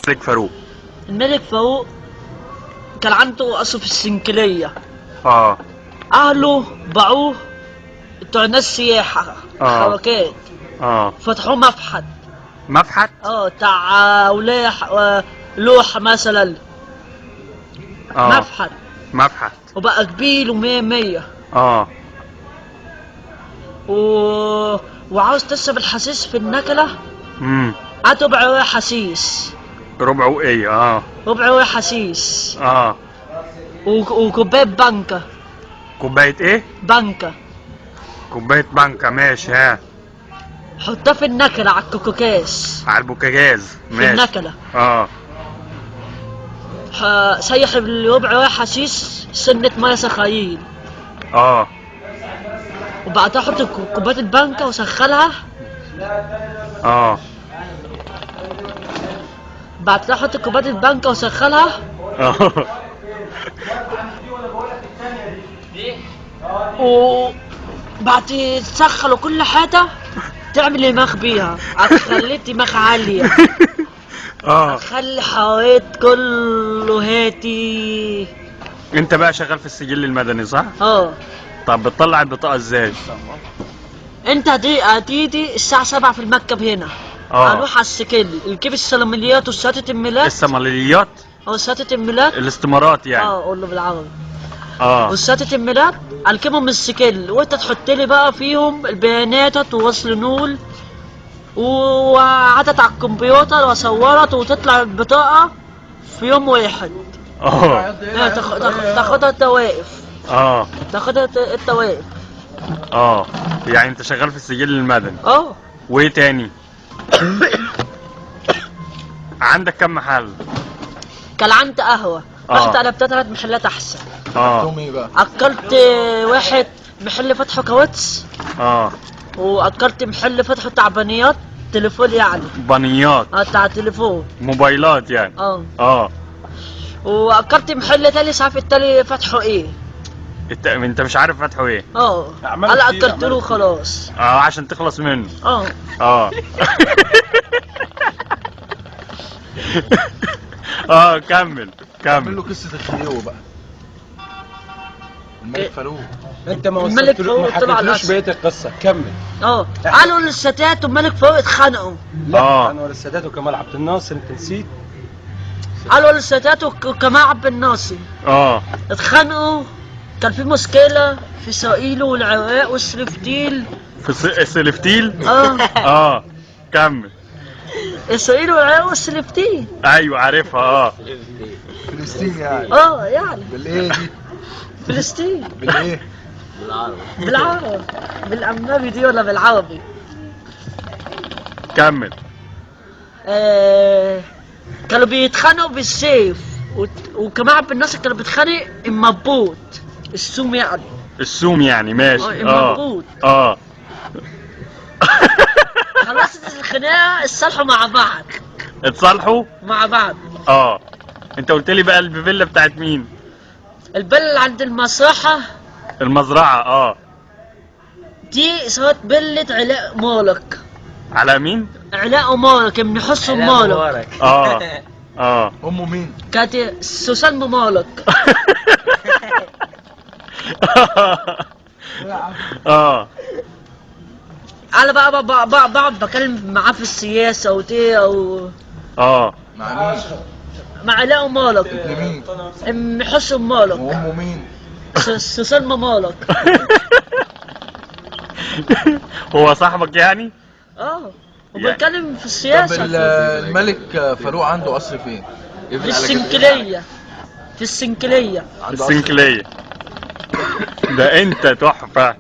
الملك فاروق. الملك فاروق كان عنده قصر في السنكلية. اه. أهله باعوه بتوع ناس سياحة. حركات. فتحوه مفحت. مفحت؟ بتاع ولاح لوحة مثلا. مفحت. مفحت. وبقى كبير ومية مية. وعاوز تشرب الحسيس في النكلة. هات ربع وقية حسيس. ربع وقية. ربع وقية حسيس. وكوباية بنكة. كوباية ايه؟ بنكة. كوباية بنكة، ماشي. ها. حطها في النكلة على الكوكاز. على البوكاجاز، ماشي. في النكلة. سيح الربع وقية حشيش سنة مية سخايين. وبعدها حط كوباية البنكة وسخنها. بعدها حط كوباية البنكة وسخنها. وبعد تسخن وكل حاجة تعمل دماغ بيها، هتخلي دماغ عالية. هتخلي حويط كله هاتي. انت بقى شغال في السجل المدني صح؟ طب بتطلع البطاقة ازاي؟ انت هتيجي الساعة 7 في المكتب هنا. هنروح على السكيل، نجيب السلمليات وشهادة الميلاد. السلمليات؟ شهادة الميلاد. الاستمارات يعني. قول له بالعربي. وشهادة الميلاد هنجيبهم من السكيل، وانت تحط لي بقى فيهم البيانات ووصل نول وعدت على الكمبيوتر وصورت وتطلع البطاقة في يوم واحد. تاخدها انت واقف. تاخدها انت واقف. يعني انت شغال في السجل المدني. وايه تاني؟ عندك كم محل؟ كان عندي قهوة. رحت قلبتها 3 محلات أحسن. تومي بقى. أكلت واحد محل فتحه كاوتش. وأكلت محل فتحه تعبانيات تليفون يعني. بانيات. بتاع تليفون. موبايلات يعني. وأكلت محل تاني مش عارف التاني فتحه إيه. انت مش عارف فتحه ايه؟ أعمال انا كتير، اكلت أعمال له كتير. وخلاص. عشان تخلص منه. كمل، كمل. اعمل له قصة الخديوي بقى. الملك فاروق. انت ما الملك وصلتلوش، ما فاروق طلع حكيتلوش الأسد. بقية القصة، كمل. قالوا للسادات والملك فاروق اتخانقوا. لا، انور السادات وكمال عبد الناصر، انت نسيت. قالوا للسادات وكمال عبد الناصر. اتخانقوا، كان في مشكلة في إسرائيل والعراق والسلفتيل. في السلفتيل؟ كمل. إسرائيل والعراق والسلفتيل. أيوة، عارفها. فلسطين يعني. يعني. بالإيه دي؟ فلسطين. بالإيه؟ بالعربي. بالعربي. بالأمامي دي ولا بالعربي؟ كمل. كانوا بيتخانقوا بالسيف، وكمال عبد الناصر كانوا بيتخانق المبوط. السوم يعني. السوم يعني، ماشي. المبوط. خلصت الخناقة، اتصالحوا مع بعض. اتصالحوا؟ مع بعض. انت قلت لي بقى الفيلا بتاعت مين؟ الفيلا عند المسرحة. المزرعة. دي صارت فيلة علاء مالك. علاء مين؟ علاء مالك، ابن حسن علاء مالك. مبارك. أمه مين؟ كانت سوسن مالك. أنا بقى بقعد بكلم معاه في السياسة ودي أو مع مين؟ مع علاء مالك. ابن مين؟ ام حسن مالك. وأمه مين؟ سوسن مالك. هو صاحبك يعني؟ وبتكلم في السياسة. طب الملك فاروق عنده قصر فين؟ في السنكلية. في السنكلية. عنده قصر. السنكلية. ده انت تحفة.